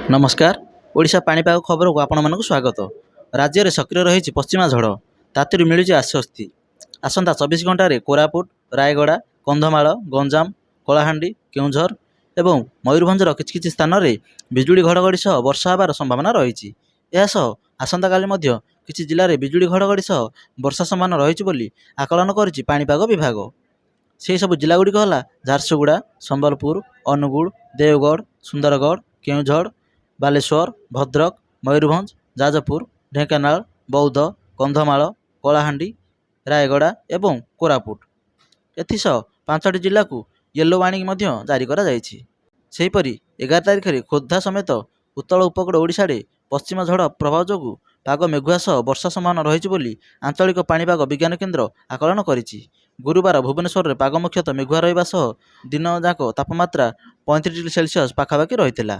ନମସ୍କାର, ଓଡ଼ିଶା ପାଣିପାଗ ଖବରକୁ ଆପଣମାନଙ୍କୁ ସ୍ୱାଗତ। ରାଜ୍ୟରେ ସକ୍ରିୟ ରହିଛି ପଶ୍ଚିମା ଝଡ଼, ତାତିରୁ ମିଳୁଛି ଆଶ୍ୱସ୍ତି। ଆସନ୍ତା 24 ଘଣ୍ଟାରେ କୋରାପୁଟ, ରାୟଗଡ଼ା, କନ୍ଧମାଳ, ଗଞ୍ଜାମ, କଳାହାଣ୍ଡି, କେଉଁଝର ଏବଂ ମୟୂରଭଞ୍ଜର କିଛି କିଛି ସ୍ଥାନରେ ବିଜୁଳି ଘଡ଼ଘଡ଼ି ସହ ବର୍ଷା ହେବାର ସମ୍ଭାବନା ରହିଛି। ଏହା ସହ ଆସନ୍ତାକାଲି ମଧ୍ୟ କିଛି ଜିଲ୍ଲାରେ ବିଜୁଳି ଘଡ଼ଘଡ଼ି ସହ ବର୍ଷା ସମ୍ଭାବନା ରହିଛି ବୋଲି ଆକଳନ କରିଛି ପାଣିପାଗ ବିଭାଗ। ସେହିସବୁ ଜିଲ୍ଲାଗୁଡ଼ିକ ହେଲା ଝାରସୁଗୁଡ଼ା, ସମ୍ବଲପୁର, ଅନୁଗୁଳ, ଦେଓଗଡ଼, ସୁନ୍ଦରଗଡ଼, କେଉଁଝର, ବାଲେଶ୍ୱର, ଭଦ୍ରକ, ମୟୂରଭଞ୍ଜ, ଯାଜପୁର, ଢେଙ୍କାନାଳ, ବୌଦ୍ଧ, କନ୍ଧମାଳ, କଳାହାଣ୍ଡି, ରାୟଗଡ଼ା ଏବଂ କୋରାପୁଟ। ଏଥିସହ 5ଟି ଜିଲ୍ଲାକୁ ୟେଲୋ ୱାର୍ଣ୍ଣିଂ ମଧ୍ୟ ଜାରି କରାଯାଇଛି। ସେହିପରି 11 ତାରିଖରେ ଖୋର୍ଦ୍ଧା ସମେତ ଉତ୍ତର ଉପକୂଳ ଓଡ଼ିଶାରେ ପଶ୍ଚିମ ଝଡ଼ ପ୍ରଭାବ ଯୋଗୁଁ ପାଗ ମେଘୁଆ ସହ ବର୍ଷା ସମ୍ଭାବନା ରହିଛି ବୋଲି ଆଞ୍ଚଳିକ ପାଣିପାଗ ବିଜ୍ଞାନ କେନ୍ଦ୍ର ଆକଳନ କରିଛି। ଗୁରୁବାର ଭୁବନେଶ୍ୱରରେ ପାଗ ମୁଖ୍ୟତଃ ମେଘୁଆ ରହିବା ସହ ଦିନଯାକ ତାପମାତ୍ରା 35 ଡିଗ୍ରୀ ସେଲସିୟସ୍ ପାଖାପାଖି ରହିଥିଲା।